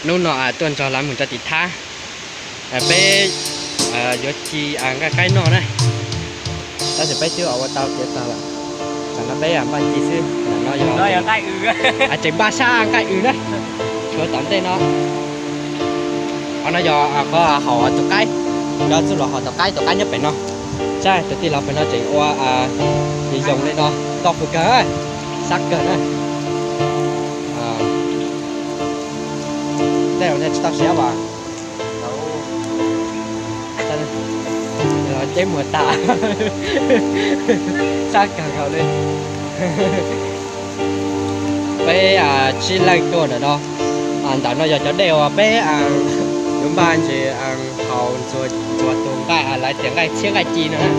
Hnub no tuaj nrog lawv mus rau tim thab, peb yuav ci nqaij qaib noj na. Tab sis peb twb ua tau kev tag lawm. Tam no peb npaj ci xwb, tam no yog tseem npaj sab nqaij w na. Tshuav tom ntej no, qhov no yog qhov haum tus qaib, yog txuj lus haum tus qaib, tus qaib nyob pem no. Saib tus tij laug pem no tseem ua yoos li no, toj fwm kawg, sab kawg na. Tej zaum nej tsis tau siab as, ceb muag tas, sab kawg nkaus li. Peb tsib leej tuaj ntawm no. Ntawm no yog cov dej uas peb yuav npaj ntses haus ntxuav tus nqaij, lawv tias nqaij txhiab nqaij ci no na.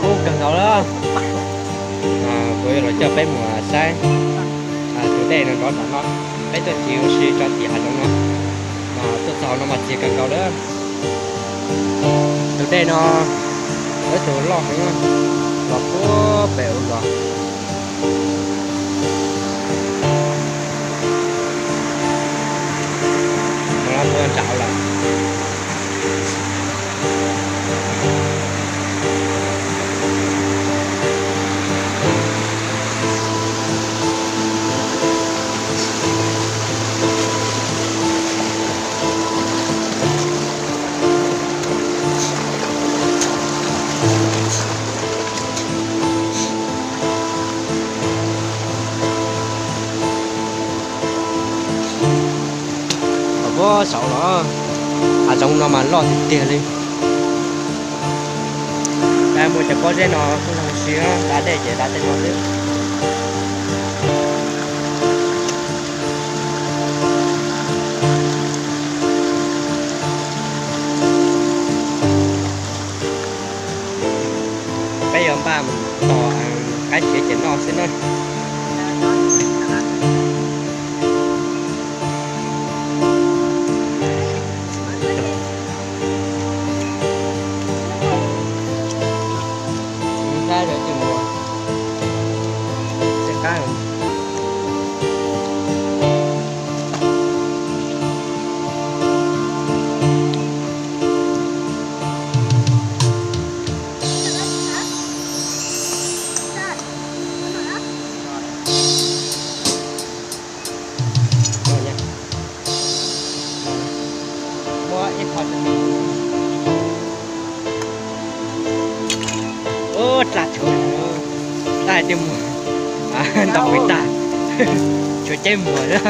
Kub kawg nkaus lawm. Kuv yuav los coj peb mus saib tus dej no nrov nram no. Peb tuaj txiv ua si rau tim hav zoov no, tuaj txog no mas txias kawg nkaus lawm. Tus dej no, ib tug loj heev, los puag pem ub los. Mus nram lawm. Puag saud los, hav zoov no mas loj tiag tiag li. Muaj cov pob zeb no kuj zoo siab, da dej ces da tej no xwb. Peb yuav npaj mus tos qaib siav ces noj xwb na. Muab ib qho, ub, dlaj tshuav, dlaj hais tias muag, ntau pis tag, tshuav ceb muag na.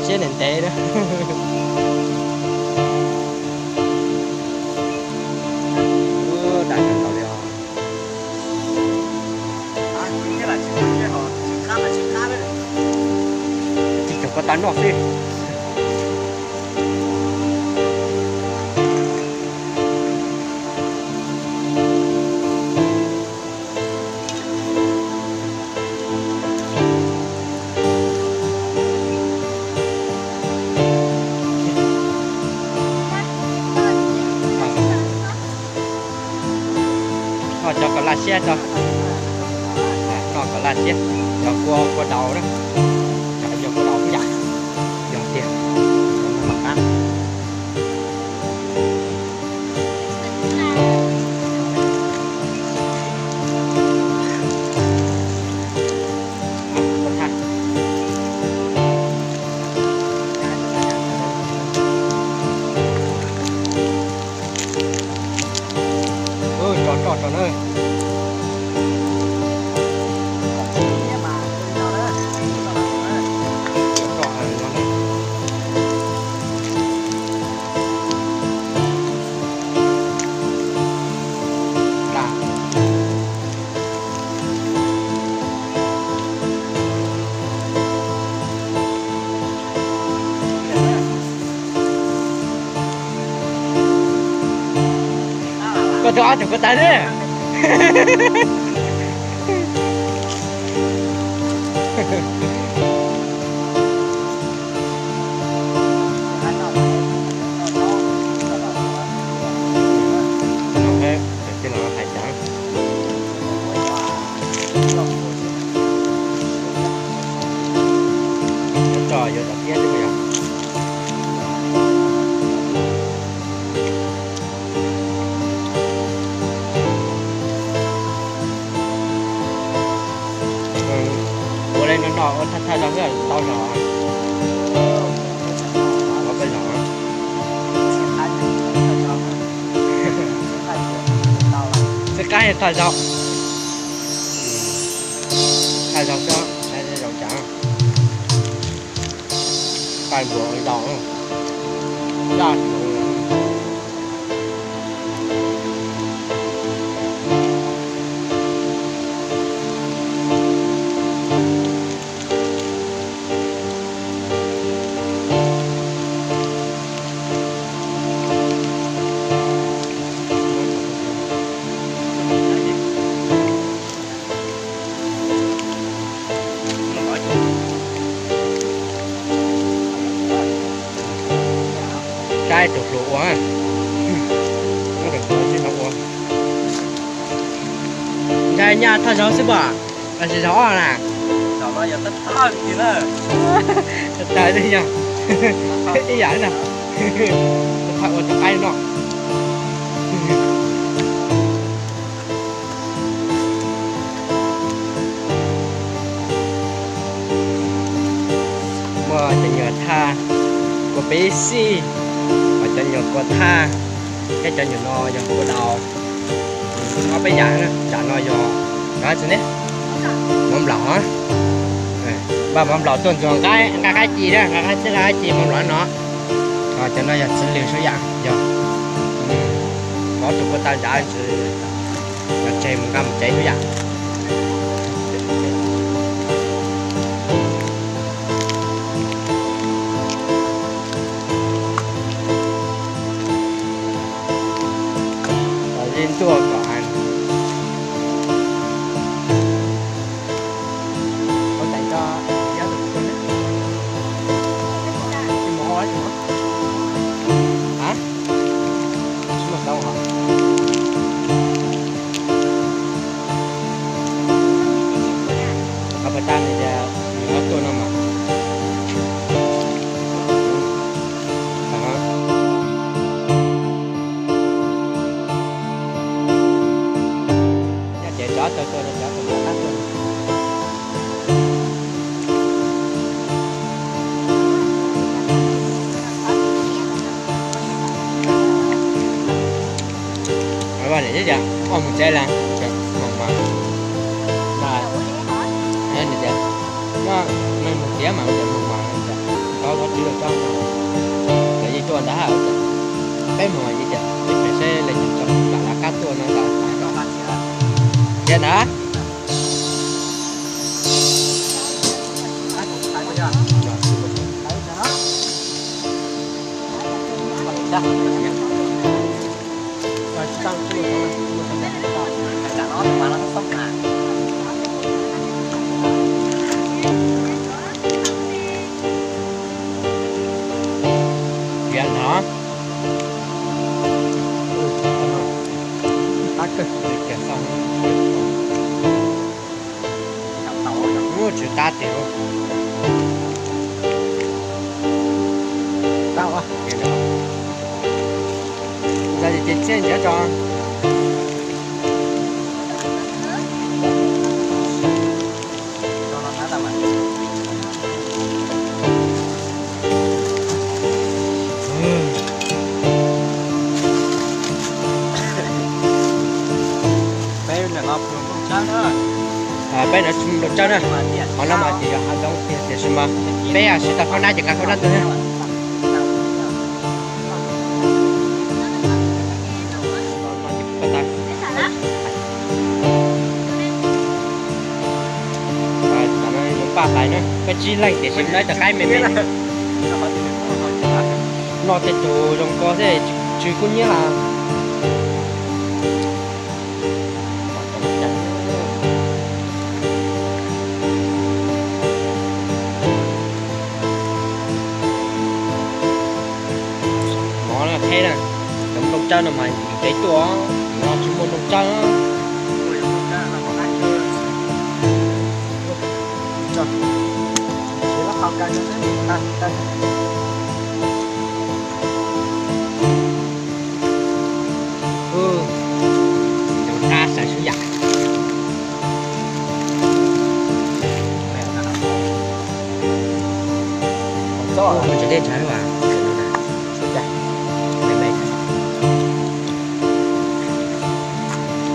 Siab ntev ntev na. Ub, daj kawg nkaus li os. Tsis tau ko taw noj xwb. Noj cov kom laj siab tso. Noj kom laj siab, cov kua, kua daus na. Cov yog kua daus ib yam, yog tiag, mam qab. Tso, tso, tso na. Koj tus ob tug ko taw ne. Thaj zaug, thaj zaug xwb, thaj zaug tsav, thaj npuas zaus, zaj. Saib tus hluas ua, tus hluas tsis tau ua. Ntshai nyaj thaj zaug xwb pom, los sis zaug ob na? Tag li yog ib yam na, thaj ua rov qaib no. Muaj cov nyuam thaj kua peb xij, cov nyuam kua thaj, thiab cov nyuam no yog kua daus. Ob peb yam, tsam no yog, no tsis ne, mov nplaum, npaj mov nplaum tuaj ntxuag nqa qaib ci na, nqa qaib xwb nqa qaib ci mov nplaum no. Cov no yog txiv lws suab yam yog, mov tus kua taw nrad ntsis, yog tseg mus nqa mus tsev suab yam. Li ntuj kom Mus tsev lawm, mus mas, mus tiav mas mus mas, tau tau tsis lawm tso, lawv yeej tuaj ntawd, peb mus mas yeej tias peb pem seb lawv yeej tso kam lawv qab tuaj no ntag. Tiav ntag. Tiav ntag. Tab kawg tiav xauj. Ub, tsw tab tiag. Tab, ntawd ces txiaj ntsig tso. Peb ntawm no tsis mus nplooj tsawb na. Qhov no mas ces yog hav zoov tiag tiam sis mas peb sib tau khaub nab ces nqa khaub nab tuaj na. Paj tais na, peb tsib leeg tiam sis no cov qaib me me. No tej tus zoo ko xwb, tsw kub nyiab las. Mov qheb na, cov nplooj tsawb no mas nqis tuaj, no tsis muaj nplooj tsawb. Tab sawv sub yam.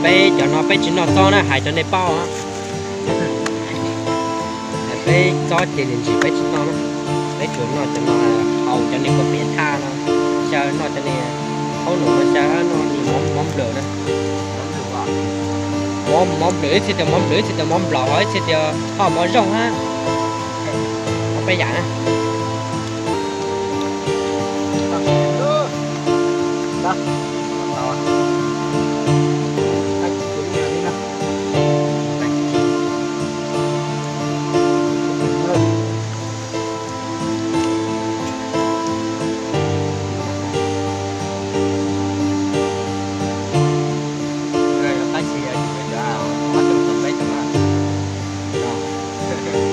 Peb Cov no peb tsis noj txob na, hais rau nej paub. Peb txob ces ntsis peb tsis noj na, peb tsuas noj cov no, haus cov niag kua txiv thaj no, xyaw noj cov niag khaub num no, xyaw noj niag mov nplwm na. Mov nplwm, ib txhia tias mov nplwm, ib txhia tias mov nplaum, ib txhia tias hoj mov zooj hab. Peb yam na.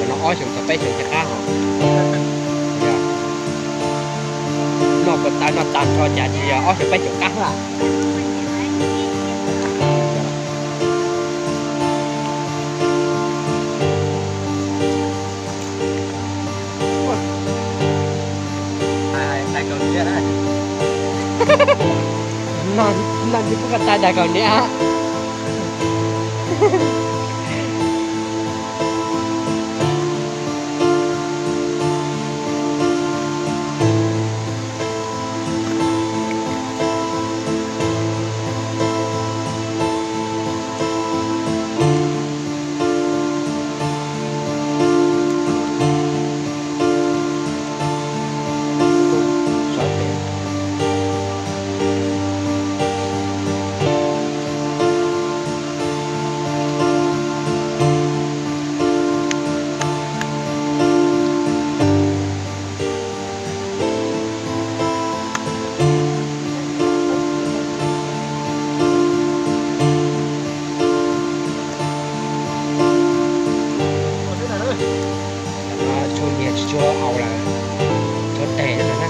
No ob xyoos txog peb xyoos thiaj qab hos. Noj ko taw noj tag nrho cas tsis yog ob xyoos peb xyoos qab lawm. Noj ntsis kuj ko taw dag kaus hniav. Tshuaj nyiaj tsis tshua au lawm, tshuaj teg lawm na.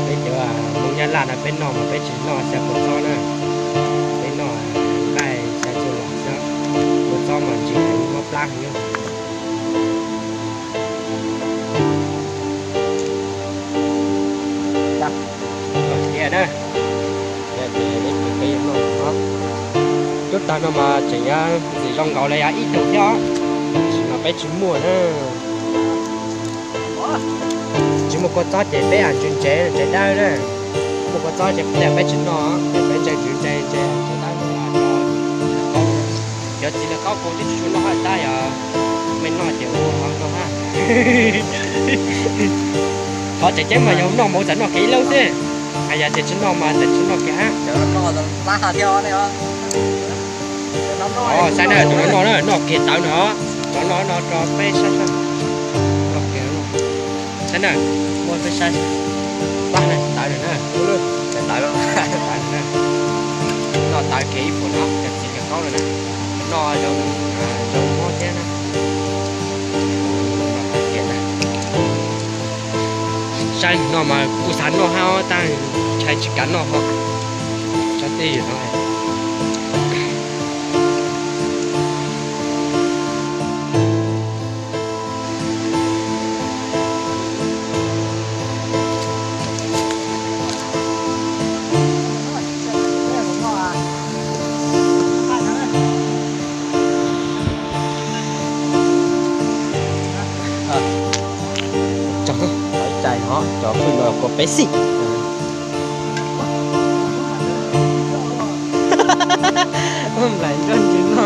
Peb cov Hmoob Nyab Laj no peb noj mas peb tsis noj xyaw kua txob na, peb noj nqaij xyaw txuj lom xwb, kua txob mas ntsis mob plab heev. Tiag na, tiag ces peb noj no, cub tag no mas tseem yuav ntxim zoo nkaus li ib tug thiab, tab sis mas peb tsis muaj na. Tsis muaj kua txob ces peb ntsev ntsev ntsev dawb na, muaj kua txob ces peb tsis noj, ces peb ntsev ntsev ntsev ntsev ntsev dawb no. Cov txiv lawv qaub qau twb tsis tshua noj hab tab yog mej noj ces ua no hab. Qhov tseem ceeb mas yog noj mas txawm noj kiag ib lub xwb, hais yog tias tsis noj mas txawm tsis noj kiag hab. Saib na, tus no noj na, noj kiag tawv no, cov no no rau peb saib, noj kiag. Saib na, muab peb saib, pab na, tawv na, tawv na, noj tawv kiag ib puas no, cov txiv lawv qaub no na, noj zoo, zoo mob thiab na. Saib no mas kuv xav noj hab tab ntshai tsis kav noj hos, tsob teb no. Cov no, cov fwj no kuas peb xij. Nplaim nroj ntsis no.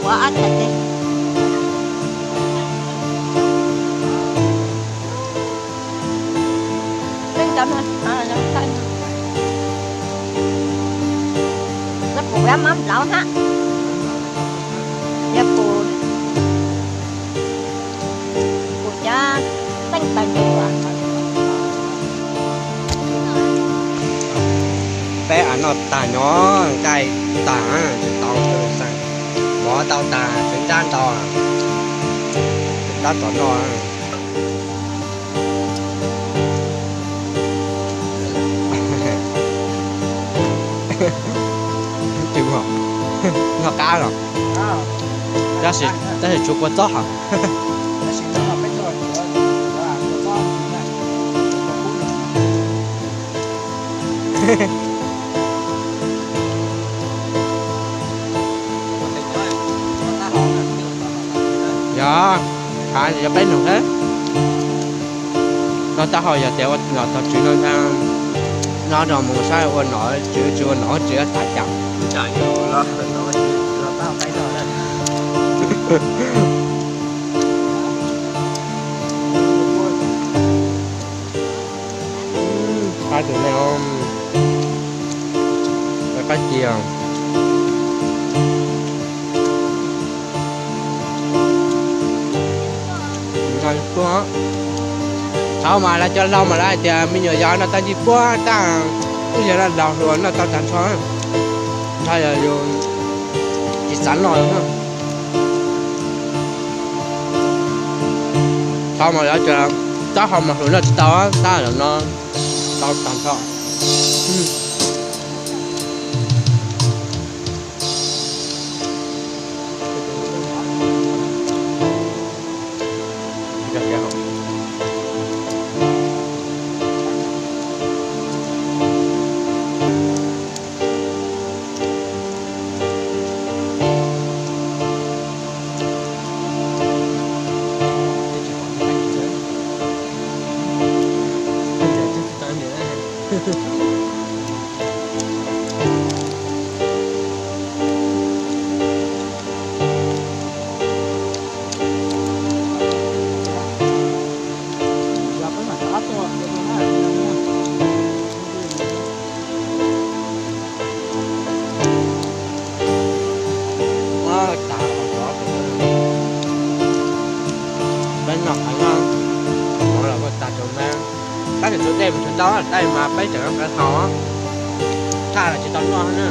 Ua ab tag tes. Peb cov no, no pum ab mab nplauv hab. Yog pum, pum cov teej taws ntsuav. Peb a noj tag nyob nqaij tag, tsis tau, mov tau tag, tsis ntab ntau, tsis ntab tom noj. Noj qab los, tab sis tshuav kua txob hos. Yog, hais tias yog peb nug thiab. Noj taub hau yog tias ua nom tog tswv no ntag, noj no mus saib ua nom tswv tsis ua nom tswv tas cas. Pab tus neeg, pab cia. Thaum mas lawv cov laus mas lawv hais tias me nyuam yaus noj tau ntsis puab tag, twb yog laus hluas noj tau tag nrho, nrho yog yus tsis xav noj. Thaum mas lawv tias taub hau mas hluas noj tsis tau, tab sis no tau tag nrho. Peb noj qhov nyob, mov los kuj tag rau nab. Tab sis tshuav dej mus tshuav ntau, dej mas peb tseem noj qhov haus, thaj los tsis tau noj na.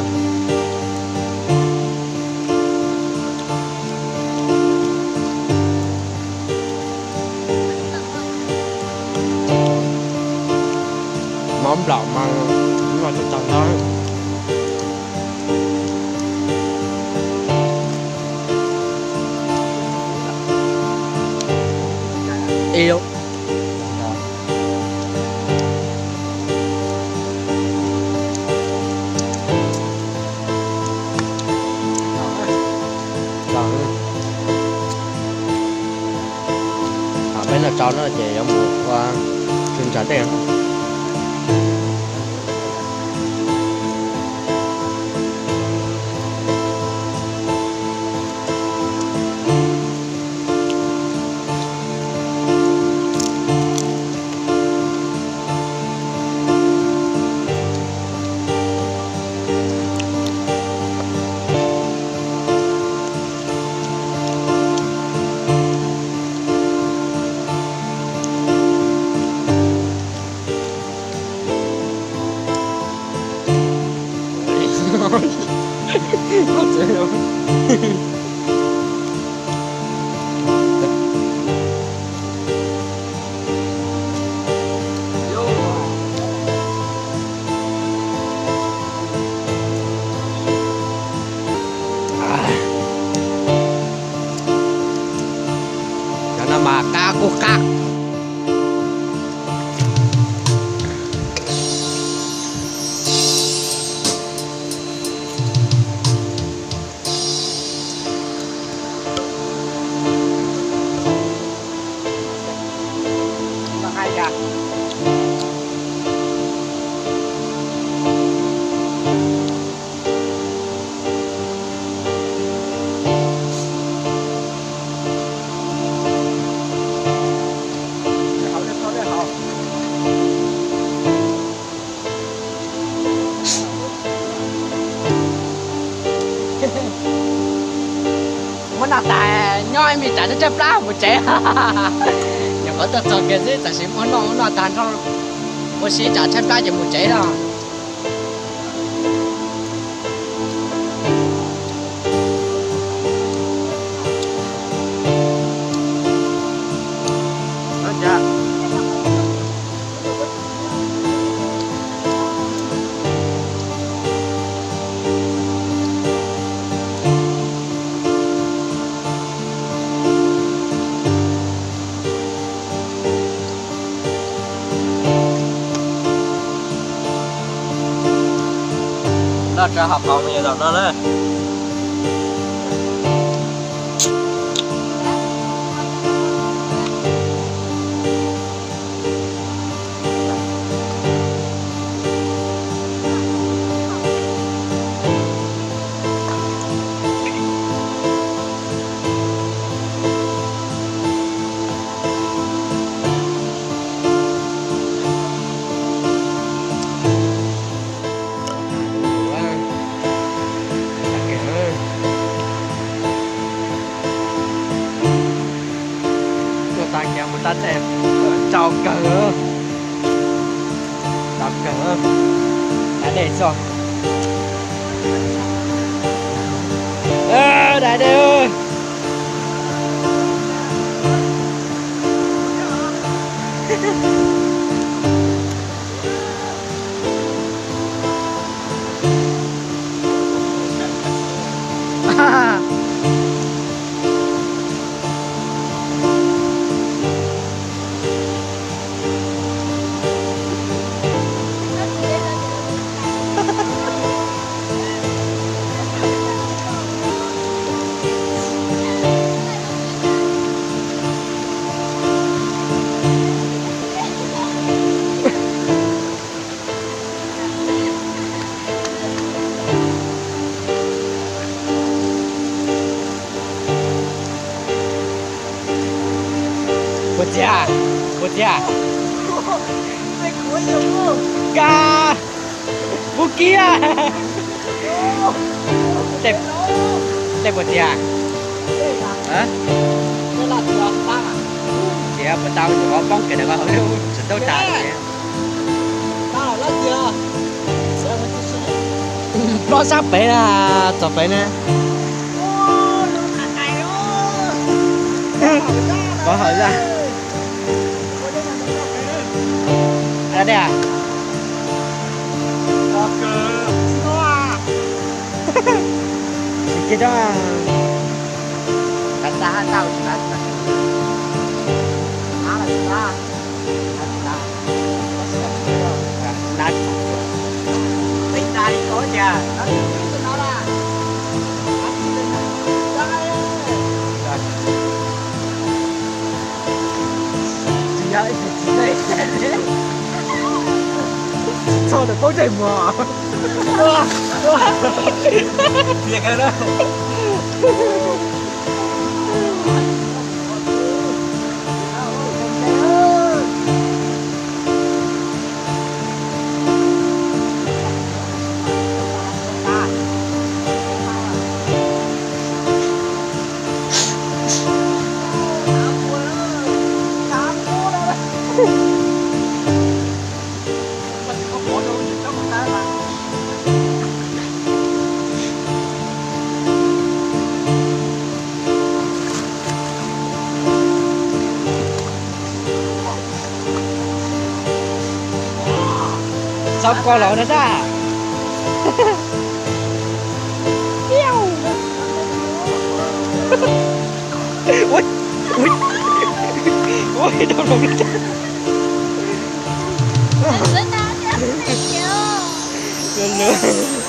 Mov nplaum mas noj tsis tau ntau. Ib lub. Thaum peb noj tsau no ces yuav mus ua tsis ntsaws dej. Cov no mas qab kuj qab. Tag nyob ib me tsam tshaib plab mus tsev. Nyuam qhuav tuaj txog kiag xwb, tam sim muaj noj noj tag nrho, ua si tsam tshaib plab ces mus tsev no. Noj tso hauv qhov me nyuam zaum no na. Tuaj tag kiag mus tab txaj tsau kawg, tsau kawg, daim dej xwb. Daim dej. Puas txiav? Puas txiav? Kab, pub kiag. Tej puas txiav? Txiav puas tau, nyuam qhuav poob kiag ntawm ko hauv lub tsev taub tas. Plob sab pem na, txog pem na. Pov hawm zaj. Sim kiag cov tas tas tau. Txog ntawm paub ntsej muag. Txhob koj los na sab. Ua, ua, ua, rau los. Lwm, lwm.